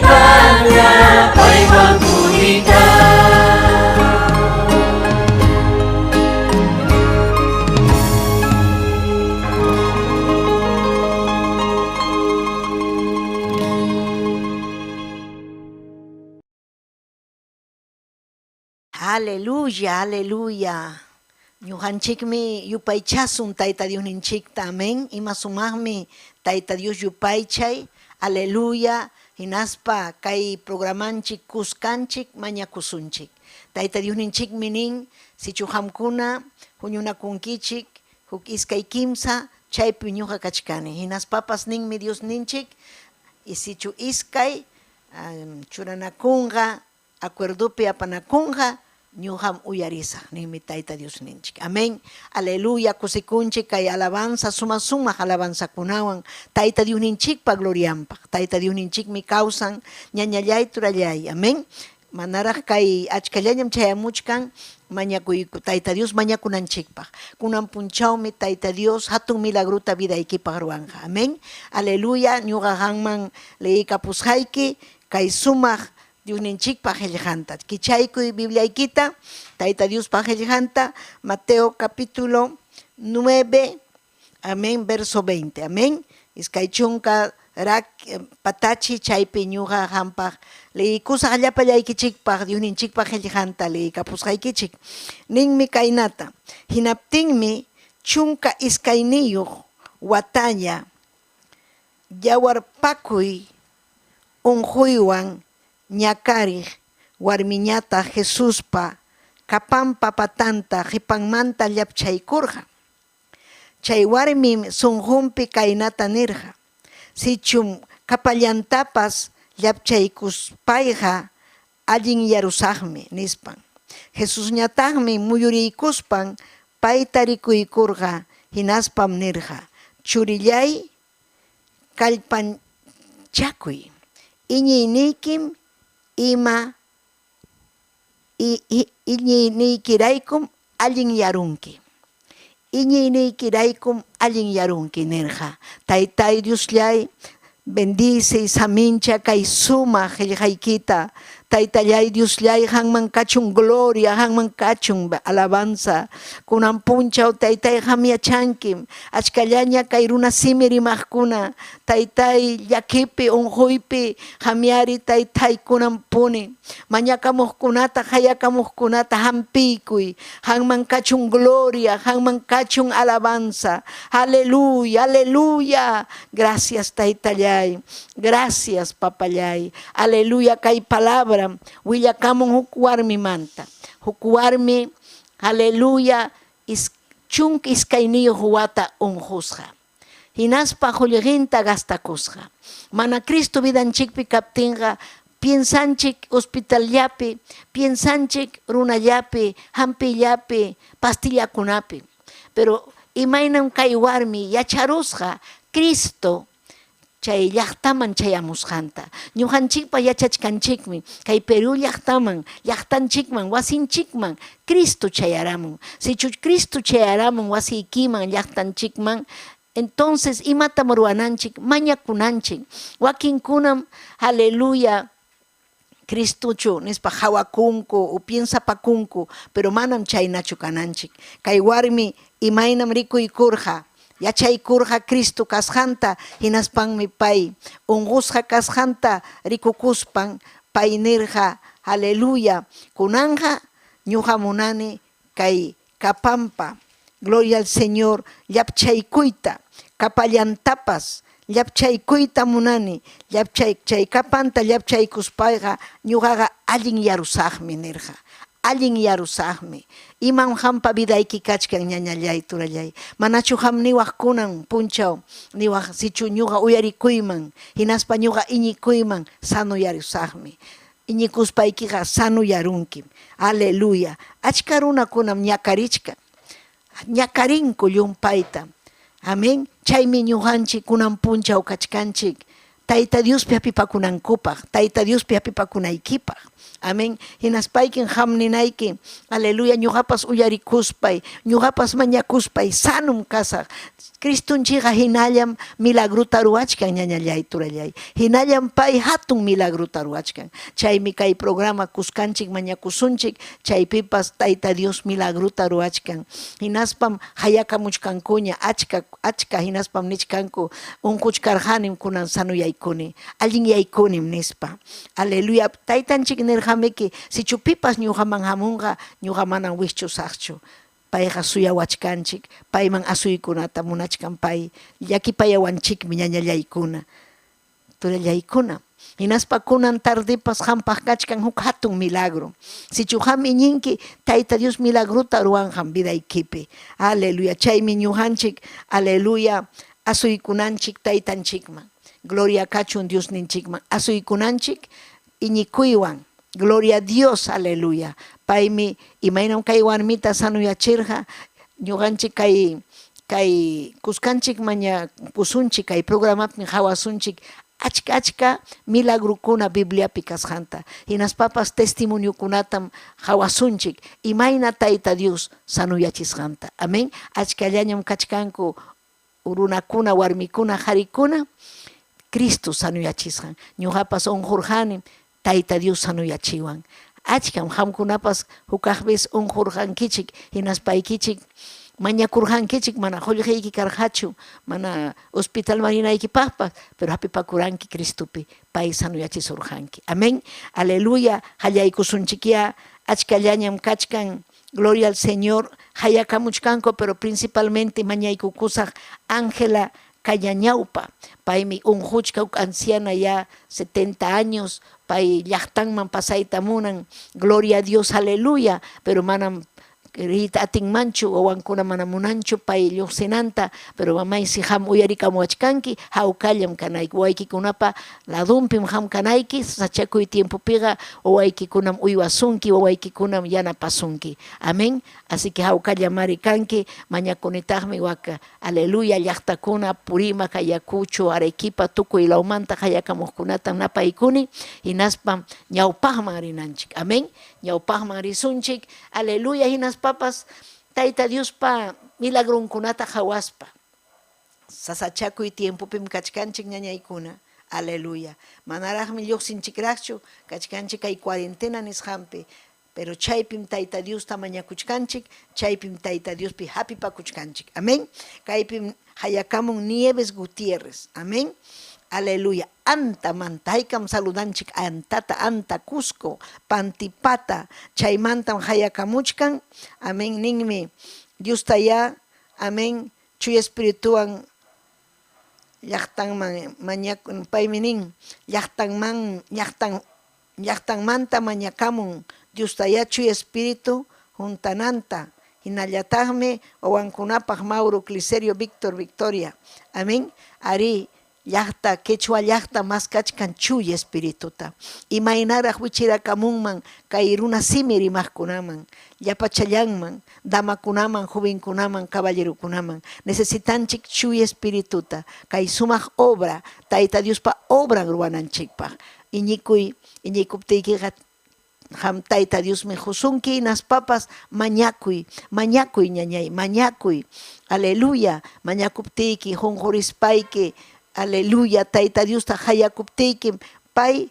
Wiñaypaqña paywan puriyta. Aleluya, aleluya. Ñuqanchikmi yupaychasun Tayta Diosninchikta, amén. Ima sumaqmi Tayta Dios yupaychay, aleluya. Hinaspa kay programanchik kuskanchik mañakusunchik. Tayta Diosninchikmi nin, sichu qamkuna huñunakunkichik huk iskay kimsa, chaypi ñuqa kachkani. Hinaspapas ninmi Diosninchik, sichu iskay churanakunqa, acuerdopi apanakunqa, ñuqam uyarisaq, ninmi Tayta Diosninchik. Amén. Aleluya, kusikunchik kay alabanza, suma-sumaq alabanzakunawan Tayta Diosninchikpa glorianpaq. Tayta Diosninchikmi kawsan, ñañallay, turallay. Amén. Manaraq kay achkallañam chayamuchkan mañakuyku Tayta Dios mañakunanchikpaq. Kunan punchawmi Tayta Dios hatun milagrota vidaykipaq ruwanqa. Amén. Aleluya, ñuqa qanman leykapusqayki kay sumaq Diosninchikpa qillqanta. Kichaykuy Bibliaykita, Tayta Diospa qillqanta, Mateo capítulo 9, amén, verso 20, amén. Iskay chunka rak patachi chaypi ñuqa qampaq leyikusaq llapallaykichikpaq Diosninchikpa qillqanta leykapusqaykichik. Ninmi kaynata, hinaptinmi 12 wataña yawarpakuy unquywan ñakariq warmiñataq Jesuspa capanpa patanta qipanmanta llapchaykurqa. Chay warmim sunqunpi kaynata nirqa, Sichum capallantapas llapchaykuspayqa allinyarusaqmi, nispan. Jesusñataqmi muyuriykuspan payta rikuykurqa, hinaspam nirqa, Churillay, kallpanchakuy, iñiyniykim ima iñiyniykiraykum allinyarunki. Iñiyniykiraykum allinyarunki, nirqa. Taytay Diosllay, bendice samincha kay sumaq qillqaykita. Taytallay Diosllay, qanman kachun gloria, qanman kachun alabanza. Kunan punchaw, Taytay, qam yachankim, achkallaña kay runa simi rimaqkuna, Taytay, llakipi, unquypi, qamyari, Taytay, kunan puni. Mañakamuqkunata, qayakamuqkunata hampiykuy. Qanman kachun gloria, qanman kachun alabanza. Aleluya, aleluya. Gracias, Taytallay. Gracias, papallay. Aleluya, kay palabra willakamun huk warmimanta. Huk warmi, aleluya, 12 wata unqusqa. Hinaspa qullqinta gastakusqa. Mana Cristo vidanchikpi kaptinqa piensanchik hospitallapi, piensanchik runallapi, hampillapi, pastillakunapi. Pero imaynam kay warmi yacharusqa Cristo chay llaqtaman chayamusqanta. Ñuqanchikpa yachachkanchikmi kay Perú llaqtaman, llaqtanchikman, wasinchikman Cristo chayaramun. Sichu Cristo chayaramun wasiykiman, llaqtanchikman, entonces imatam ruwananchik? Mañakunanchik. Wakinkunam, aleluya, Cristochu nispa qawakunku o piensapakunku, pero manam chaynachu kananchik. Kay warmi imaynam rikuykurqa, yachaykurqa Cristo kasqanta, hinaspanmi pay unqusqa kasqanta rikukuspan pay nirqa, aleluya, kunanqa ñuqa munani kay capanpa, gloria al Señor, llapchaykuyta, capallantapas llapchaykuyta munani, llapchay chay capanta llapchaykuspayqa ñuqaqa allinyarusaqmi, nirqa. Allinyarusaqmi. Imam qampa vidayki kachkan, ñañallay, turallay. Manachu qam niwaq kunan punchaw, niwaq sichu ñuqa uyarikuyman, hinaspa ñuqa iñikuyman, sanoyarusaqmi. Iñikuspaykiqa sanoyarunkim. Aleluya. Achka runakunam ñakarichkan. Ñakarinku llumpayta. Amén. Chaymi ñuqanchik kunan punchaw kachkanchik Tayta Diospi hapipakunankupaq, Tayta Diospi hapipakunaykipaq. Amén. Hinaspaykin qam ninayki, aleluya, ñuqapas uyarikuspay, ñuqapas mañakuspay, sanum kasaq. Cristonchikqa hinallam milagrota ruwachkan, ñañallay, turallay. Hinallam pay hatun milagrota ruwachkan. Chaymi kay programa kuskanchik mañakusunchik, chaypipas Tayta Dios milagrota ruwachkan. Hinaspam hayakamuchkankuña achka achka hinaspam nichkanku unquchkarqanim kunan sanuyaykuni, allinyaykunim nispa. Aleluya. Taytanchik nirqamiki, sichu pipas ñuqaman hamunqa, ñuqa manam wischusaqchu. Payqa suyawachkanchik, payman asuykunata munachkan pay, llakipayawanchikmi ñañallaykuna, turallaykuna. Hinaspa kunan tardepas qampaq kachkan huk hatun milagro. Sichu qam iñinki, Tayta Dios milagrota ruwanqam vidaykipi. Aleluya. Chaymi ñuqanchik, aleluya, asuykunanchik Taytanchikman. Gloria kachun Diosninchikman. Asuykunanchik iñikuywan. Gloria a Dios, aleluya. Paymi imaynam kay warmita sanuyachirqa, ñuqanchik kay kay kuskanchik mañakusunchik, kay programapim qawasunchik achka achka milagrokuna Bibliapi kasqanta. Hinaspapas testimoniokunatam qawasunchik imayna Tayta Dios sanuyachisqanta. Amén. Achkallañam kachkanku runakuna, warmikuna, qarikuna Cristo sanuyachisqan. Ñuqapas unqurqanim, Tayta Dios sanuyachiwan. Achkam qamkunapas hukaq vez unqurqankichik, hinaspaykichik mañakurqankichik, mana qullqiyki karqachu, mana hospitalman rinaykipaqpas, pero hapipakuranki Cristopi, pay sanuyachisurqanki. Amén. Aleluya. Qallaykusunchikyá, achkallañam kachkan. Gloria al Señor. Hayakamuchkanku, pero principalmente mañaykukusaq Ángela Kallañawpa. Paymi unquchka huk anciana ya 70 años, pay llaqtanman pasayta munan. Gloria a Dios, aleluya, pero manam riyta atinmanchu, wawankuna mana munanchu pay lluqsinanta, pero mamaysi qam uyarikamuwachkanki, hawkallam kanayki, wawaykikunapa ladunpim qam kanayki, sasachakuy tiempopiqa wawaykikunam uywasunki, wawaykikunam yanapasunki. Amén. Así que hawkallamari kanki, mañakunitaqmi wak aleluya llaqtakuna, Purimac, Ayacucho, Arequipa, tukuy lawmanta qayakamuqkunatam napaykuni, hinaspam ñawpaqman rinanchik. Amén. Ñawpaqman risunchik, aleluya, hinaspapas Tayta Diospa milagronkunata qawaspa. Sasachakuy tiempopim kachkanchik ñañaykuna, aleluya. Manaraqmi lluqsinchikraqchu, kachkanchik kay cuarentena nisqanpi, pero chaypim Tayta Diosta mañakuchkanchik, chaypim Tayta Diospi hapipakuchkanchik. Amén. Kaypim hayakamun Nieves Gutiérrez. Amén. Aleluya. Antamanta, haykam saludanchik Antata, Anta, Cusco, Pantipata, chaymantam hayakamuchkan. Amén. Ninmi, Diostayá, amén, Chuya Espirituwan llaqtanman mañakun, paymi nin, llaqtanman, llaqtan, llaqtanmanta mañakamun Diostayá Chuya Espíritu huntananta, hinallataqmi wawankunapaq Mauro, Clicerio, Víctor, Victoria. Amén. Arí, llaqta, quechua llaqta maskachkan Chuya Espirituta. Imaynaraq wichirakamunman kay runa simi rimaqkunaman, llapachallanman, damakunaman, jovenkunaman, caballerokunaman. Necesitanchik Chuya Espirituta, kay sumaq obra, Tayta Diospa obran ruwananchikpaq. Iñikuy, iñikuptiykiqa qam Tayta Diosmi qusunki, hinaspapas mañakuy, mañakuy ñañay, mañakuy. Aleluya, mañakuptiyki, qunqurispayki, aleluya, Tayta Diosta hayakuptiykim, pay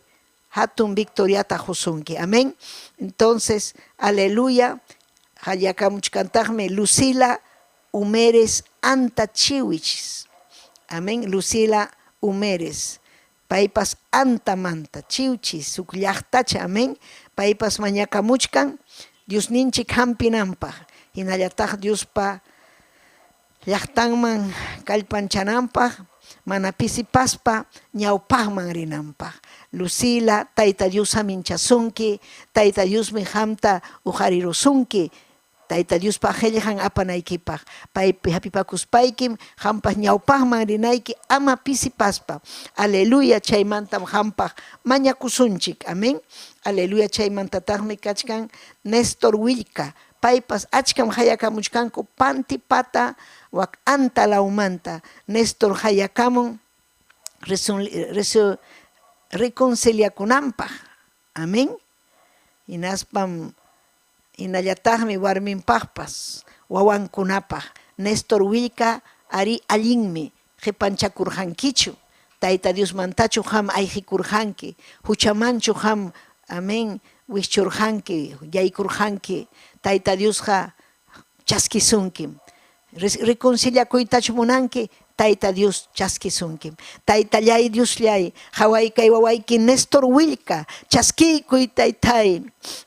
hatun victoriata qusunki. Amén. Entonces, aleluya, hayakamuchkantaqmi Lucila Humeres Anta Chiwichis. Amén, Lucila Humeres. Paypas Antamanta, Chiwchis, huk llaqtacha, amén. Paypas mañakamuchkan Diosninchik hampinanpaq, hinallataq Diospa llaqtanman kallpanchananpaq, mana pisipaspa ñawpaqman rinanpaq. Lucila, Tayta Dios haminchasunki, Tayta Diosmi qamta uqarirusunki, Tayta Diospa qillqan apanaykipaq. Paypi hapipakuspaykim qampas ñawpaqman rinayki ama pisipaspa. Aleluya, chaymantam qampaq mañakusunchik. Amén. Aleluya, chaymantataqmi kachkan Néstor Willka. Paypas achkam hayakamuchkanku Pantipata wak Anta lawmanta. Néstor hayakamun reconciliakunanpaq. Amén. Hinaspam hinallataqmi warminpaqpas, wawankunapaq. Nestor Willka arí allinmi, qipanchakurqankichu? Tayta Diosmantachu qam ayqikurqanki? Huchamanchu qam, amén, wischurqanki, yaykurqanki? Tayta Diosqa chaskisunkim. Reconciliakuytachu munanki? Tayta Dios chaskisunkim. Taytallay Diosllay, qaway kay wawayki Nestor Willka, chaskiykuy taytay.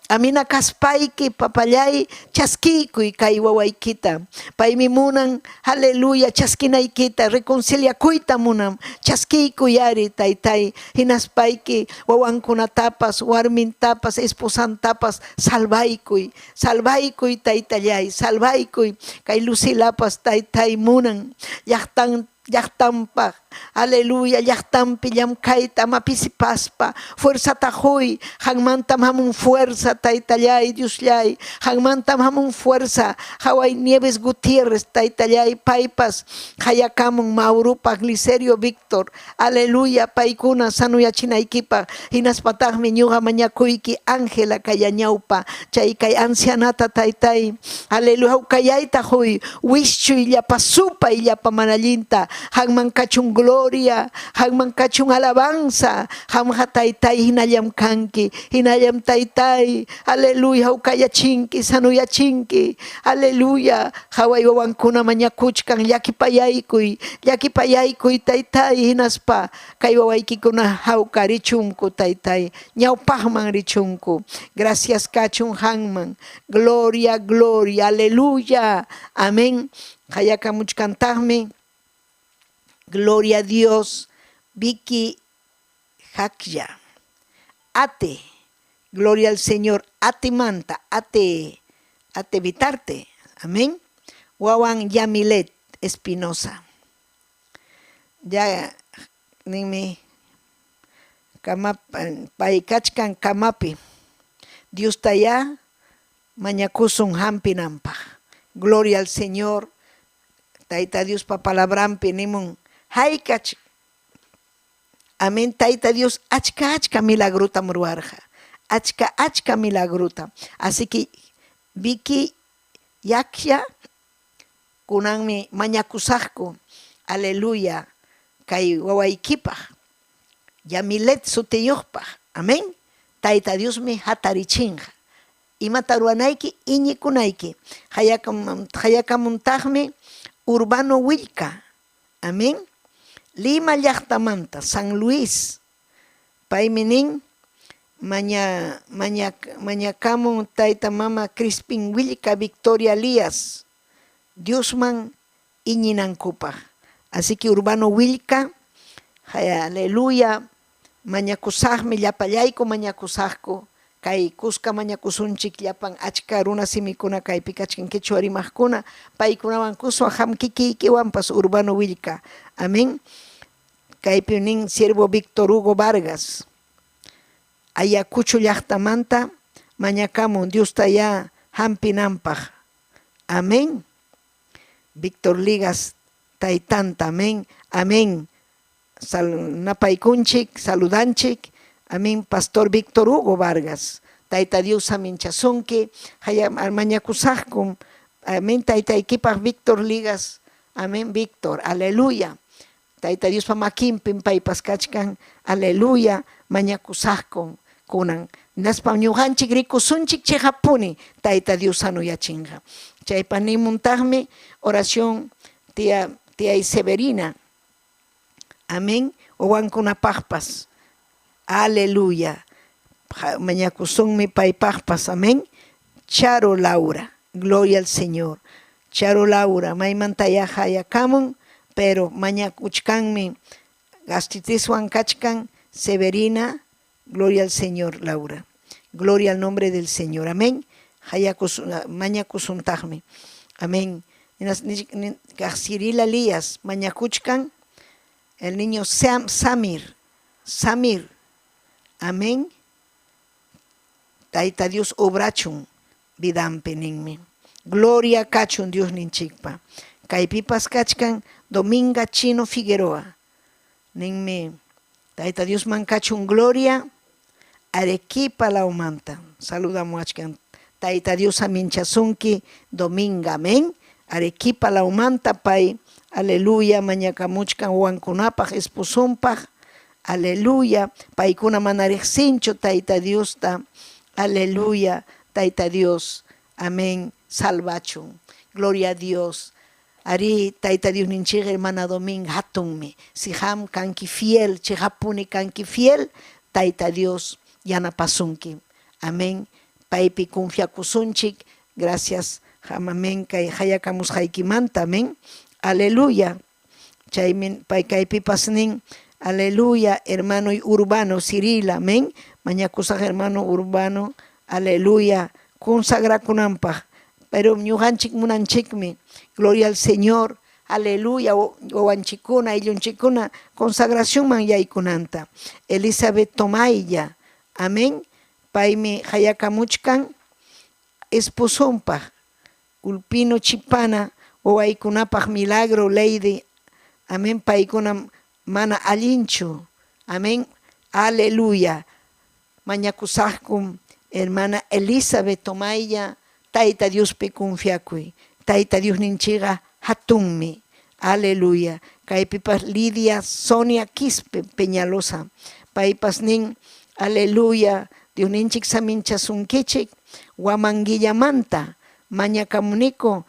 Amina kaspayki, papallay, chaskiykuy kay wawaykita. Paymi munan, aleluya, chaskinaykita, reconciliakuyta munan. Chaskiykuy ari, taytay. Hinaspayki wawankunatapas, warmintapas, esposantapas salvaykuy. Salvaykuy, taytallay, salvaykuy. Kay Lucilapas, taytay, munan llaqtan llaqtanpaq, aleluya, llaqtanpi llamkayta ama pisipaspa. Fuerzata huy, qanmantam hamun fuerza, taytallay, Diosllay, qanmantam hamun fuerza. Qaway Nieves Gutiérrez, taytallay, paypas qayakamun Maurupaq, Glicerio Víctor, aleluya, paykuna sanuyachinaykipaq. Hinaspataqmi ñuqa mañakuyki Ángela Kayañawpa, chay kay ancianata, taytay, aleluya, hawkayayta huy, wischuy llapa supay, llapa mana allinta. Qanman kachun gloria, qanman kachun alabanza. Qamqa taytay hinallam kanki, hinallam taytay, aleluya, hawkayachinki, sanuyachinki, aleluya. Qaway wawankuna mañakuchkan, llakipayaykuy, llakipayaykuy taytay, hinaspa kay wawaykikuna hawka richunku taytay, ñawpaqman richunku. Gracias kachun qanman. Gloria, gloria, aleluya, amén. Qayakamuchkantaqmi, gloria a Dios, Vicky Hakya. Ate, gloria al Señor, ate manta, ate, ate vitarte, amén. Wawan Yamilet Espinosa. Ya ninmi pay kachkan kamapi. Diostayá mañakusun hampinanpaq. Gloria al Señor. Tayta Diospa palabranpi nimun haykach, amén, Tayta Dios achka achka milagrutam ruwarqa. Achka achka milagruta. Así que Vicky Yakya kunanmi mañakusaqku, aleluya, kay wawaykipaq, Yamilet sutiyuqpaq, amén. Tayta Diosmi hatarichinqa. Imata ruwanayki, iñikunayki. Qayakamuntaqmi Urbano Willka, amén. Lima llaqtamanta, San Luis. Paymi nin, mañakamun tayta mama Crispin Willka, Victoria Lías, Diosman iñinankupaq. Así que Urbano Willka, aleluya, mañakusaqmi, llapallayku mañakusaqku, kay kuska mañakusunchik llapan achka runa simikuna kaypi kachkan quechua rimaqkuna, paykunawan kuswa qam kikiykiwanpas Urbano Willka, amén. Kaypi nin siervo Víctor Hugo Vargas, Ayacucho llaqtamanta mañakamun Diostayá hampinanpaq, amén. Víctor Ligas taytanta, amén, amén. Napaykunchik, saludanchik, amén, Pastor Víctor Hugo Vargas. Tayta Dios saminchasunki, mañakusaqkum, amén, taytaykipaq Víctor Ligas, amén, Víctor, aleluya. Tayta Diospa makinpim paypas kachkan, aleluya, mañakusaqkum kunan. Hinaspa ñuqanchik rikusunchik chiqapuni Tayta Dios sanuyachinqa. Chaypa nimuntaqmi oración tía tía Severina, amén, wawankunapaqpas, aleluya. Mañakusunmi paypaqpas, amén. Charo Laura, gloria al Señor. Charo Laura, maymantayá hayakamun, pero mañakuchkanmi gastritiswan kachkan Severina, gloria al Señor, Laura. Gloria al nombre del Señor, amén. Mañakusuntaqmi, amén. Cirila Lías, mañakuchkan, el niño Sam, Samir, Samir, amén. Tayta Dios obrachun vidanpi ninmi. Gloria kachun Dios ninchikpa. Kaypipas kachkan Dominga Chino Figueroa. Ninmi Tayta Diosman kachun gloria. Arequipa lawmanta saludamuwachkan. Tayta Dios aminchasunki, Dominga, amén. Arequipa lawmanta pay, aleluya, mañakamuchkan wawankunapaq, esposonpaq, aleluya. Paykuna mana riqsinchu Tayta Diosta, aleluya, Tayta Dios, amén, salvachun. Gloria a Dios. Arí, Tayta Diosninchikqa, hermana Dominga, hatunmi. Si qam kanki fiel, chiqapuni kanki fiel, Tayta Dios yanapasunki. Amén. Paypi confiakusunchik. Gracias, qam, amén, kay qayakamusqaykimanta, amén. Aleluya. Chaymi pay kaypipas nin, aleluya, hermano Urbano Cirila, amén. Mañakusaq hermano Urbano, aleluya, consagrakunanpaq. Pero ñuqanchik munanchikmi, gloria al Señor, aleluya, wawanchikkuna, ayllunchikkuna consagracionman yaykunanta. Elizabeth Tomaylla, amén. Paymi qayakamuchkan esposonpaq, Ulpino Chipana, wawaykunapaq milagro, Lady, amén, paykunam mana allinchu, amén, aleluya. Mañakusaqkum, hermana Elizabeth Tomaylla, Tayta Diospi confiakuy. Tayta Diosninchikqa hatunmi, aleluya. Kaypipas Lidia Sonia Quispe Peñalosa, paypas nin, aleluya, Diosninchik saminchasunkichik, Huamanguillamanta mañakamuniku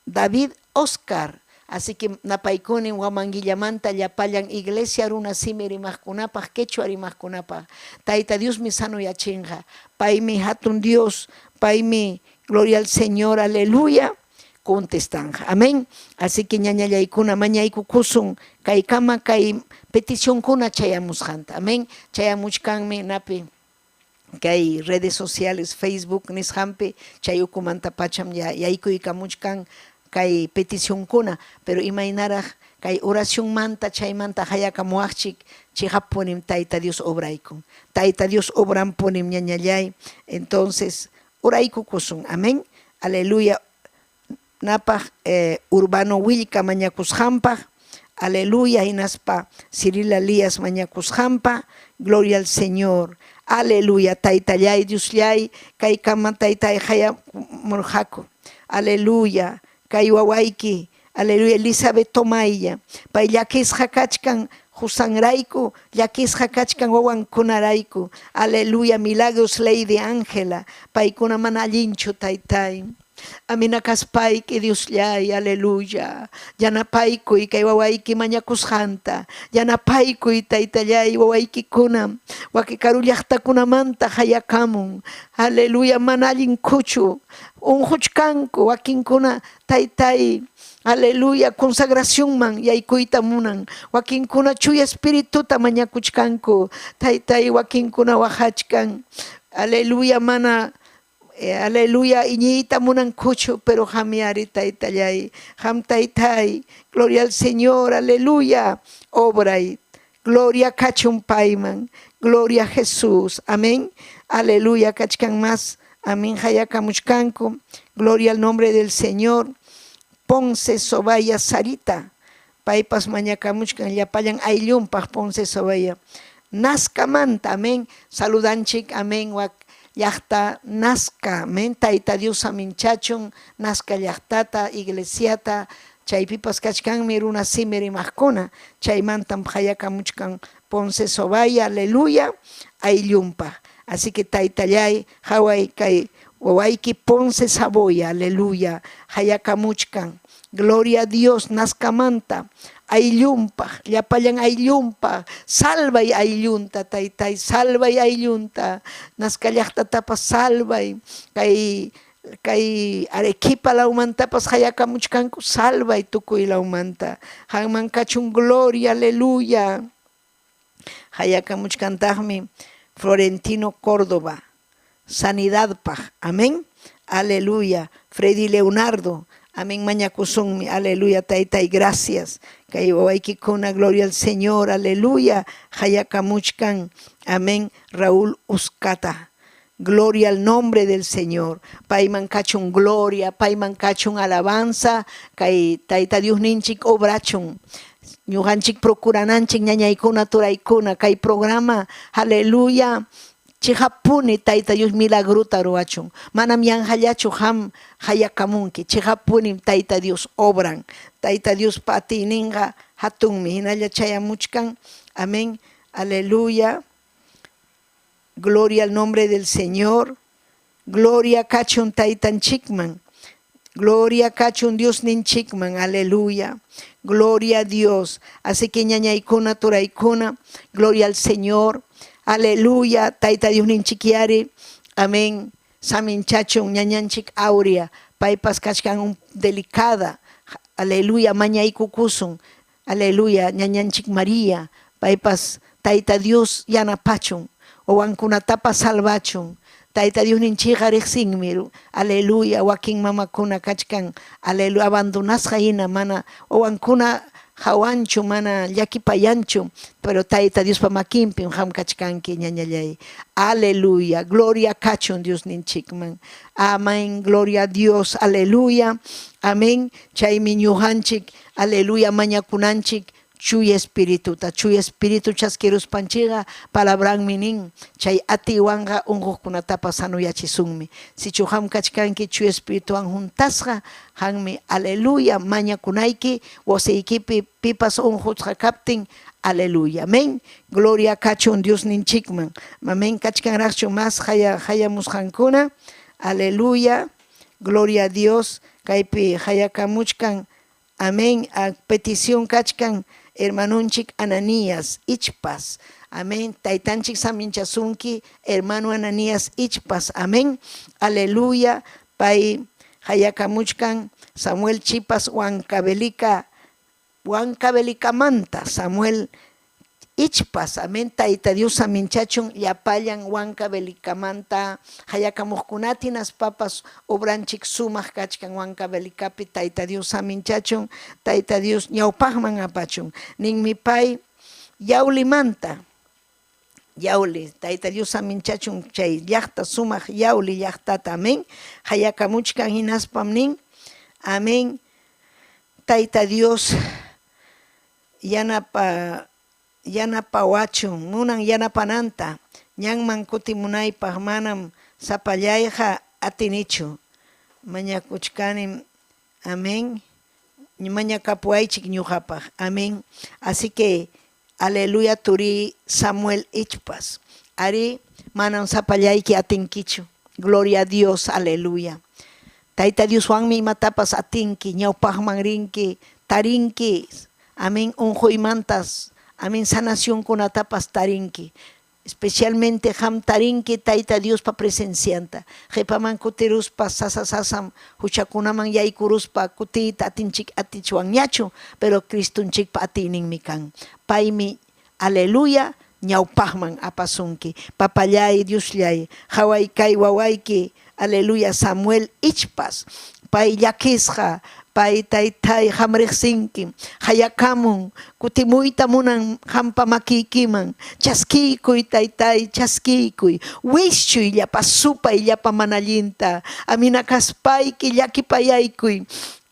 David Oscar. Así que napaykunim Huamanguillamanta llapallan iglesia runa simi rimaqkunapaq, quechua rimaqkunapaq. Tayta Diosmi sanoyachinqa. Paymi hatun Dios, paymi, gloria al Señor, aleluya, contestanqa. Amén. Así que ñañallaykuna mañaykukusun kaykama kay peticionkuna chayamusqanta. Amén. Chayamuchkanmi napi kay redes sociales, Facebook nisqanpi, chay ukumanta pacham yaykuykamuchkan kay peticionkuna, pero imaynaraq kay oracionmanta chaymanta hayakamuwaqchik, chiqappunim Tayta Dios obraykun. Tayta Dios obranpunim, ñañallay. Entonces, oraykukusun. Amén. Aleluya. Napaq Urbano Willka mañakusqanpaq, aleluya, hinaspa Cirila Lías mañakusqanpa, gloria al Señor. Aleluya, Taytallay, Diosllay, kaykama Taytay hayamurqaku. Aleluya, kay wawayki, aleluya, Elizabeth Tomaylla, pay llakisqa kachkan qusanrayku, llakisqa kachkan wawankunarayku. Aleluya, Milagros Lady Ángela, paykuna mana allinchu, Taytay. Amina kaspayki, Diosllay, aleluya. Yanapaykuy kay wawayki mañakusqanta. Yanapaykuy, Taytallay, wawaykikuna. Waki karu llaqtakunamanta hayakamun. Aleluya, mana allin kuchu. Unquchkanku wakinkuna, Taytay. Aleluya, consagracionman yaykuyta munan. Wakinkuna chuya espirituta mañakuchkanku. Taytay, wakinkuna waqachkan. Aleluya, mana aleluya, iñiyta munankuchu, pero qamyari, Taytallay, qam Taytay, gloria al Señor, aleluya, obray, gloria kachun payman, gloria a Jesús, amén, aleluya, kachkan más, amén, hayakamuchkanku, gloria al nombre del Señor. Ponce Sobaya Sarita, paypas mañakamuchkan llapallan ayllunpaq Ponce Sobaya. Nazcamanta, amén, saludanchik, amén, wak llaqta Nazca, amén, Tayta Dios aminchachun, Nazca llaqtata, iglesiata, chaypipas kachkanmi runa simi rimaqkuna, chaymantam hayakamuchkan Ponce Sobaya, aleluya, ayllunpaq. Así que Taytallay, haway kay wawayki Ponce Saboya, aleluya, hayakamuchkan, gloria a Dios, Nazcamanta, ayllunpaq, llapallan ayllunpaq, salvay ayllunta, Taytay, salvay ayllunta, Nazca llaqtatapas salvay, kay kay Arequipa lawmantapas hayakamuchkanku, salvay tukuy lawmanta, qamman kachun gloria, aleluya. Hayakamuchkantaqmi Florentino Córdoba, sanidadpaq, amén, aleluya. Freddy Leonardo, amén, mañakusunmi, aleluya, Taytay, gracias. Kay wawaykikuna, gloria al Señor, aleluya, hayakamuchkan, amén, Raúl Uscata. Gloria al nombre del Señor. Payman kachun gloria, payman kachun alabanza, kay Tayta Diosninchik obrachun. Ñuqanchik procurananchik ñañaykuna turaykuna kay programa, aleluya, Chiqappuni Tayta Dios milagrota ruwachun. Manam yanqallachu qam qayakamunki. Chiqappunim Tayta Dios obran. Tayta Diospa atiyninqa hatunmi. Hinalla chayamuchkan. Amén. Aleluya. Gloria al nombre del Señor. Gloria kachun Taytanchikman. Gloria kachun Diosninchikman. Aleluya. Gloria a Dios. Así que ñañaykuna, turaykuna, gloria al Señor. Aleluya. Tayta Diosninchikyari. Amén. Saminchachun ñañanchik Aurea. Paypas kachkan un delicada. Aleluya. Mañaykukusun. Aleluya. Ñañanchik María. Paypas Tayta Dios yanapachun. Wawankunatapas salvachun. Tayta Diosninchikqa riqsinmi. Aleluya. Wakin mamakuna kachkan. Aleluya. Abandonasqa hina mana wawankuna hawanchu, mana llakipayanchu, pero Tayta Diospa makinpim qam kachkanki, ñañallay. Aleluya. Gloria kachun Diosninchikman. Amén. Gloria a Dios. Aleluya. Amén. Chaymi ñuqanchik, aleluya, mañakunanchik Chuya Espirituta. Chuya Espíritu chaskiruspanchikqa palabranmi nin, chay atiywanqa unquqkunatapas sanoyachisunmi. Sichu qam kachkanki Chuya Espirituwan juntasqa, qammi, aleluya, mañakunayki wasiykipi pipas unqusqa kaptin, aleluya. Amén. Gloria kachun Diosninchikman. Amén. Kachkanraqchu mas hayamusqankuna. Aleluya. Gloria a Dios. Kaypi hayakamuchkan. Amén. A petición kachkan hermanunchik Ananías Ichpas. Amén. Taytanchik saminchasunki hermano Ananías Ichpas. Amén. Aleluya. Pay hayakamuchkan Samuel Chipas Huancavelica, Huancavelicamanta Samuel Ichpas. Amén. Tayta Dios saminchachun llapallan Huancavelicamanta hayakamuqkunata hinaspapas obranchik sumaq kachkan Huancavelicapi. Tayta Dios saminchachun, Tayta Dios ñawpaqman apachun. Ninmi pay Yaulimanta. Yauli, Tayta Dios saminchachun chay llaqta sumaq Yauli llaqtata. Amén. Hayakamuchkan hinaspam nin. Amén. Tayta Dios yanapawachun, munan yanapananta, ñanman kutimunaypaq manam sapallayqa atinichu. Mañakuchkanim, amén. Mañakapuwaychik ñuqapaq, amén. Así que, aleluya, turi Samuel Ichpas. Ari, manam sapallayki atinkichu. Gloria a Dios, aleluya. Tayta Dioswanmi imatapas atinki, ñawpaqman rinki, tarinki, amén, unquymantas, amén, sanacionkunatapas tarinki. Especialmente qam tarinki Tayta Diospa presencianta. Qhipaman kutiruspa sasa sasam huchakunaman yaykuruspa kutiyta atinchik atichwanñachu, pero Cristonchikpa atiyninmi kan. Paymi, aleluya, ñawpaqman apasunki. Papallay, Diosllay, qhaway kay wawayki, aleluya, Samuel Ichpas. Pay llakisqa, pay taytay qam riqsinki, hayakamun, kutimuyta munan qampa makiykiman. Chaskiykuy, taytay, chaskiykuy. Wischuy llapa supay, llapa manallinta. Amina kaspayki llakipayaykuy.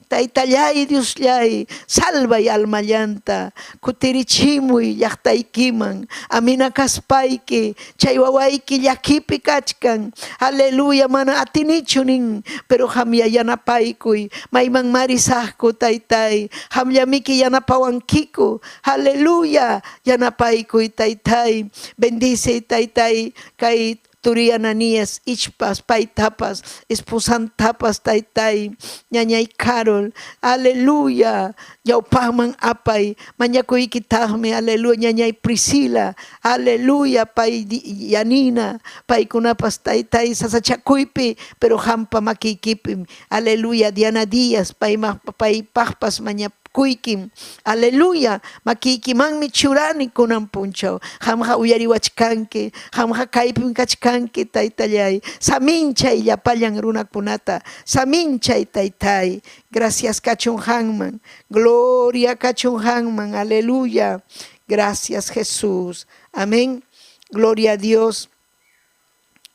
Taytallay, Diosllay, salvay almallanta, kutirichimuy llaqtaykiman. Amina kaspayki, chay wawayki llakipi kachkan. Aleluya, mana atinichu nin, pero qamya yanapaykuy. Mayman marisaqku, taytay, qamllamiki yanapawankiku. Aleluya, yanapaykuy, taytay. Bendice, taytay, kay turi Ananías Ichpas, paytapas, esposantapas, taytay, ñañay Carol, aleluya, ñawpaqman apay, mañakuykitaqmi, aleluya, ñañay Priscila, aleluya, pay Yanina, paykunapas, taytay, sasachakuypi, pero qampa makiykipim, aleluya, Diana Díaz, paypaqpas mañakuykim, aleluya, makiykimanmi churani kunan punchaw, qamqa uyariwachkanki, qamqa kaypim kachkanki, taytallay, saminchay llapallan runakunata, saminchay, taytay, gracias kachun qamman, gloria kachun qamman, aleluya, gracias Jesús, amén, gloria a Dios,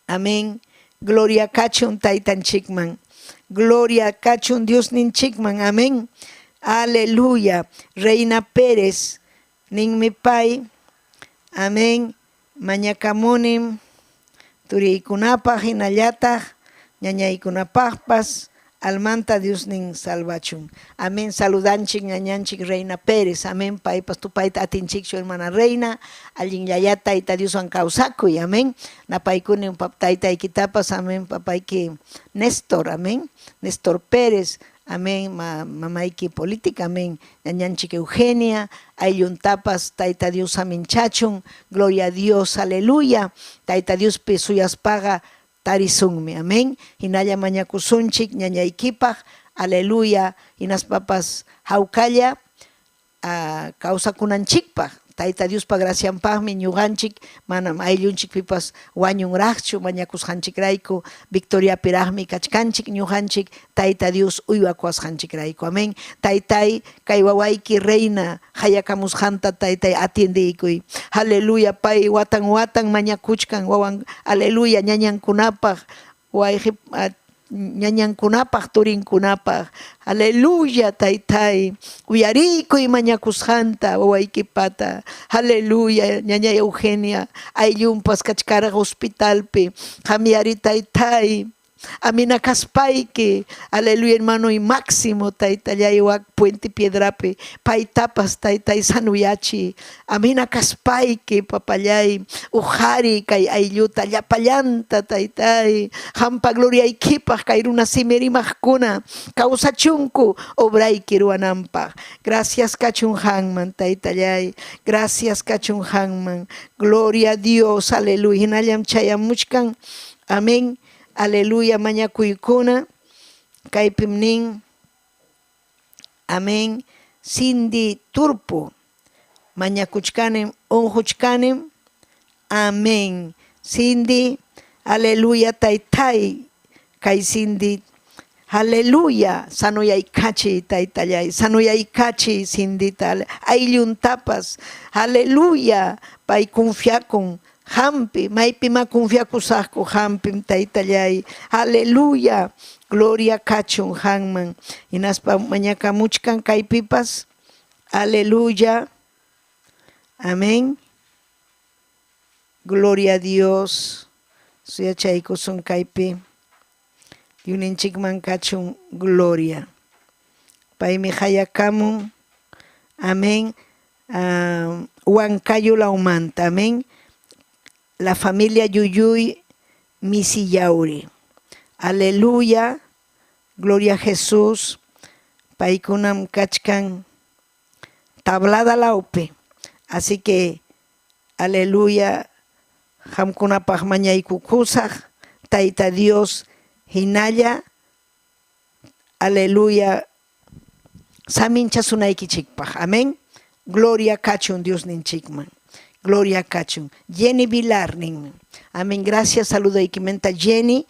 amén, gloria kachun taytanchikman, gloria kachun Diosninchikman, amén, aleluya. Reina Pérez, ninmi pay, amén, mañakamunim, Turiykunapaq hinallataq ñañaykunapaqpas almanta Diosnin salvachun. Amén. Saludanchik ñañanchik Reina Pérez. Amén. Paypas tupayta atinchikchu hermana Reina. Allinllayá Tayta Dioswan kawsakuy. Amén. Napaykuni taytaykitapas. Amén. Papayki Néstor. Amén. Néstor Pérez. Amén. Mamayki política. Amén. Ñañanchik Eugenia. Aylluntapas Tayta Dios aminchachun. Gloria a Dios. Aleluya. Tayta Diospi suyaspaqa tarisunmi. Amén. Hinalla mañakusunchik ñañaykipaq. Aleluya. Hinaspapas hawkalla kawsakunanchikpaq. Tayta Diospa gracianpaqmi ñuqanchik manam ayllunchikpipas wañunraqchu mañakusqanchikrayku, victoriapiraqmi kachkanchik ñuqanchik Tayta Dios uywakuwasqanchikrayku. Amén. Taytay, kay wawayki reina hayakamusqanta Taytay atiendeykuy. Aleluya, pay watan watan mañakuchkan wawan, aleluya, ñañankunapaq, wayqi ñañankunapaq, turinkunapaq. Aleluya, Taytay, uyariykuy mañakusqanta wawaykipata. Aleluya, ñañay Eugenia, ayllunpas kachkarqa hospitalpi. Qamyari, Taytay, amina kaspayki, aleluya, hermano y Máximo, Taytallay, wak Puente Piedrapi, paytapas, Taytay, sanuyachi. Amina kaspayki, papallay, uqhari kay aylluta, llapallanta, Taytay, qampa gloriaykipaq kay runa simi rimaqkuna kawsachunku obrayki ruwananpaq. Gracias kachun qanman, Taytallay, gracias kachun qanman. Gloria a Dios, aleluya. Hinallam chayamuchkan, amén, aleluya, mañakuykuna, kaypim nin, amén, Cindy Turpo, mañakuchkanim, unquchkanim, amén. Cindy, aleluya, Taytay, kay Cindy, aleluya, sanuyaykachiy, Taytallay, sanuyaykachiy, Cindyta, aylluntapas, aleluya, pay confiakun hampi, maypimá confiakusaqku hampim, Taytallay, aleluya, gloria kachun qanman. Hinaspa mañakamuchkan kaypipas, aleluya, amén, gloria a Dios, suyachaykusun kaypi, Diosninchikman kachun gloria. Paymi hayakamun, amén, Huancayo lawmanta, amén, la familia Yuyuy Misillauri. Aleluya, gloria a Jesús, paykunam kachkan Tablada lawpi. Así que, aleluya, qamkunapaq mañaykukusaq, Tayta Dios hinalla, aleluya, saminchasunaykichikpaq. Amén. Gloria kachun Diosninchikman. Gloria kachun. Jenny Vilar ninmi. Amén. Gracias, saludaykimanta Jenny.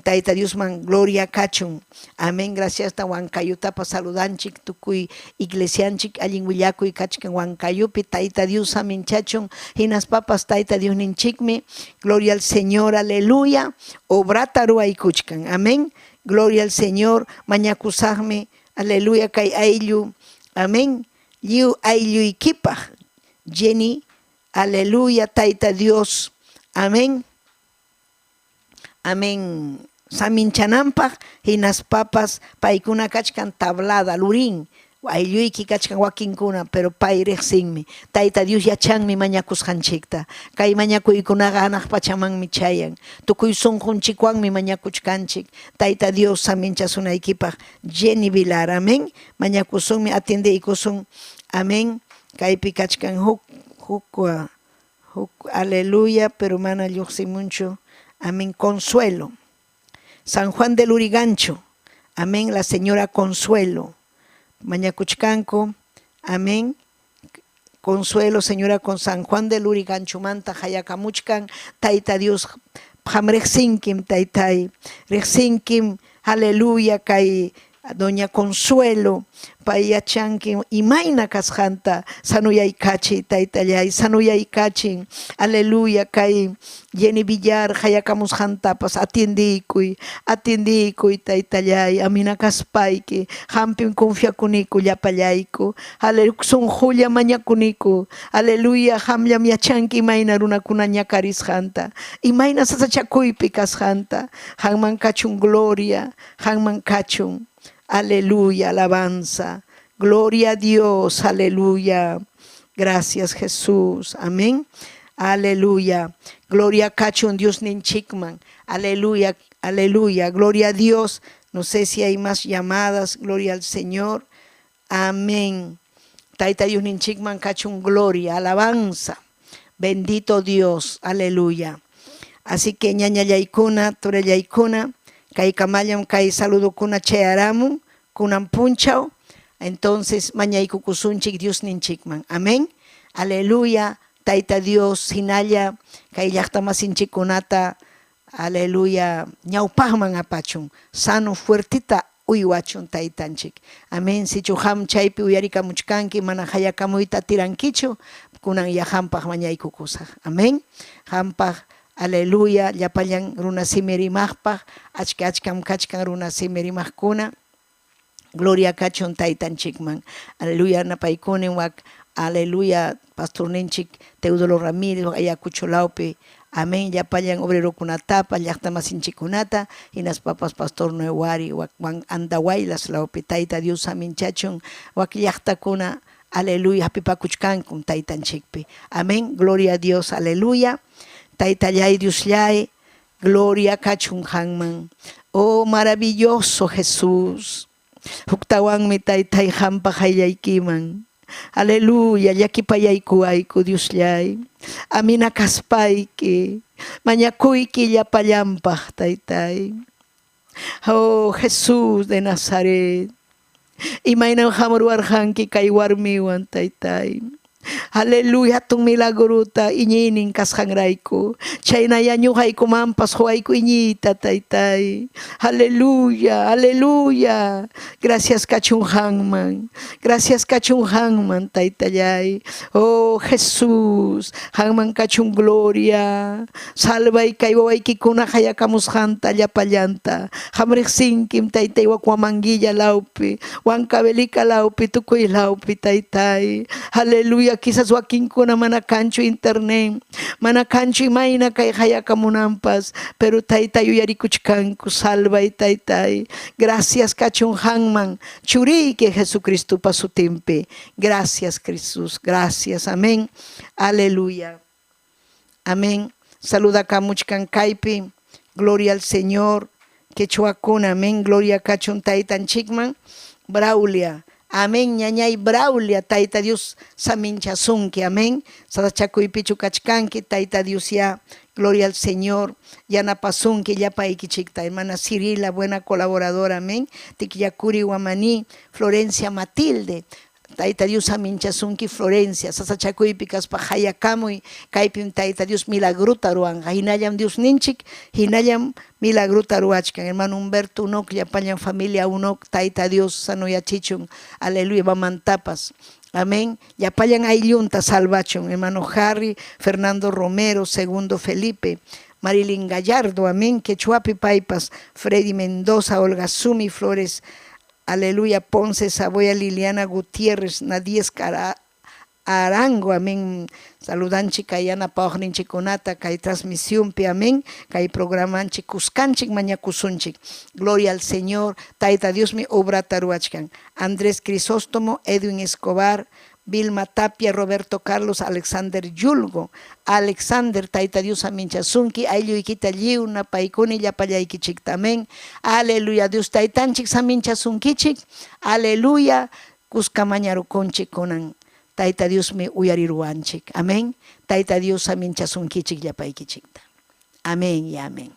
Tayta Diosman gloria kachun. Amén. Gracias ta Huancayutapas saludanchik tukuy iglesianchik allin willakuy kachkan Huancayupi. Tayta Dios saminchachun. Hinaspapas Tayta Diosninchikmi. Gloria al Señor. Aleluya. Obrata ruwaykuchkan. Amén. Gloria al Señor. Mañakusaqmi. Aleluya. Kay ayllu. Amén. Lliw aylluykipaq. Jenny. Aleluya. Tayta Dios. Amén. Amén. Saminchananpaq hinaspapas paykuna kachkan Tablada, Lurín, aylluyki kachkan wakinkuna, pero pay riqsinmi. Tayta Dios yachanmi mañakusqanchikta. Kay mañakuykunaqa hanaq pachamanmi chayan. Tukuy sunqunchikwanmi mañakuchkanchik. Tayta Dios saminchasunaykipaq. Jenny Vilar, amén. Mañakusunmi, atiendeykusun. Amén. Kaypi kachkan huk, huk, huk, aleluya, pero mana lluqsimunchu. Amén. Consuelo. San Juan del Lurigancho. Amén. La señora Consuelo. Mañakuchkanku. Amén. Consuelo, señora, con San Juan del Luriganchumanta hayakamuchkan. Tayta Dios, qam riqsinkim, Taytay. Riqsinkim, aleluya, kay Doña Consuelo, pay yachanki imayna kasqanta, sanuyaykachiy taytallay, sanuyaykachiy, aleluya, kay Jenny Villar qayakamusqantapas atiendiykuy, atiendiykuy taytallay, amina kaspayki, qampim confiakuniku llapallayku, aleluya, sunqulla mañakuniku, aleluya, qamllam yachanki imayna runakuna ñakarisqanta, imayna sasachakuypi kasqanta, qanman kachun gloria, qanman kachun, aleluya, alabanza, gloria a Dios, aleluya, gracias Jesús, amén. Aleluya. Gloria kachun Diosninchikman. Aleluya, aleluya. Gloria a Dios. No sé si hay más llamadas. Gloria al Señor. Amén. Tayta Diosninchikman kachun gloria, alabanza. Bendito Dios. Aleluya. Así que ñañallaykuna, turallaykuna, kaykamallam kay saludukuna chayaramun, kunan punchaw. Entonces mañaykukusunchik Diosninchikman. Amén. Aleluya. Tayta Dios, hinalla kay llaqtamasinchikkunata, aleluya, ñawpaqman apachun, sano fuertita uywachun taytanchik. Amén. Sichu qam chaypi uyarikamuchkanki, mana hayakamuyta atirankichu, kunan ya qampaq mañaykukusaq. Amén. Qampaq, aleluya, llapallan runa simi rimaqpaq, achka achkam kachkan runa simi rimaqkuna. Gloria kachun taytanchikman. Aleluya, napaykunin wak, aleluya, pastorninchik Teodoro Ramírez, Ayacucho lawpi. Amén, llapallan obrerokunatapas, llaqtamasinchikkunata, hinaspapas pastor Noewari, wak Andahuaylas lawpi, Tayta Dios saminchachun, wak llaqtakuna, aleluya, hapipakuchkankum taytanchikpi. Amén, gloria a Dios, aleluya. Taytallay, Diosllay, gloria kachun qanman. Oh, maravilloso Jesús. Huktawanmi taytay qampa qayllaykiman. Aleluya, llakipayaykuwayku Diosllay. Amina kaspayki, mañakuyki llapallanpaq taytay. Oh, Jesús de Nazaret. Imaynam qam ruwarqanki kay warmiwan taytay. Aleluya, hatun milagruta iñiynin kasqanrayku. Chaynaya ñuqaykumanpas quwayku iñiyta taytay. Aleluya, aleluya. Gracias kachun qanman. Gracias kachun qanman taytallay. Oh Jesús, qanman kachun gloria. Salvay kay wawaykikuna qayakamusqanta llapallanta. Qam riqsinkim taytay wak Huamanguilla lawpi, Huancavelica lawpi, tukuy lawpi taytay. Aleluya, quizás wakinkuna mana kanchu internet, mana kanchu imayna kay qayakamunanpas, pero taytay uyarikuchkanku, salvay taytay. Gracias kachun qanman, churiyki Jesucristopa sutinpi. Gracias Jesús, gracias. Amén. Aleluya. Amén. Saludakamuchkan kaypi. Gloria al Señor. Quechuakuna, amén. Gloria kachun taytanchikman. Braulia. Amén, ñañay Braulia, Tayta Dios saminchasunki, amén. Sasachakuypichu kachkanki, Tayta Dios ya, gloria al Señor, yanapasunki llapaykichikta. Hermana Cirila, buena colaboradora, amén. Tiquillacuri Guamaní, Florencia Matilde, Tayta Dios saminchasunki Florencia, sasachakuypi kaspa hayakamuy, kaypim Tayta Dios milagruta ruwanqa, hinallam Diosninchik, hinallam milagruta ruwachkan. Hermano Humberto Unoc, llapallan familia Unoc, Tayta Dios sanoyachichun, aleluya, mamantapas. Amén. Llapallan ayllunta salvachun. Hermano Harry, Fernando Romero, Segundo Felipe, Marilyn Gallardo, amén. Quechuapi Paipas, Freddy Mendoza, Olga Sumi Flores, aleluya, Ponce Saboya, Liliana Gutiérrez, Nadies Cara Arango, amén. Saludanchik kay yanapawaqninchikkunata kay transmisionpi, amén. Kay programanchik kuskanchik mañakusunchik. Gloria al Señor. Tayta Diosmi obrata ruwachkan. Andrés Crisóstomo, Edwin Escobar, Vilma Tapia, Roberto Carlos, Alexander Yulgo. Alexander, Tayta Dios saminchasunki, aylluykita lliw napaykuni llapallaykichikta, amén. Aleluya, Dios Taytanchik saminchasunkichik. Aleluya, kuska mañarukunchik kunan. Tayta Diosmi uyariruwanchik. Amén. Tayta Dios saminchasunkichik llapaykichikta. Amén y amén.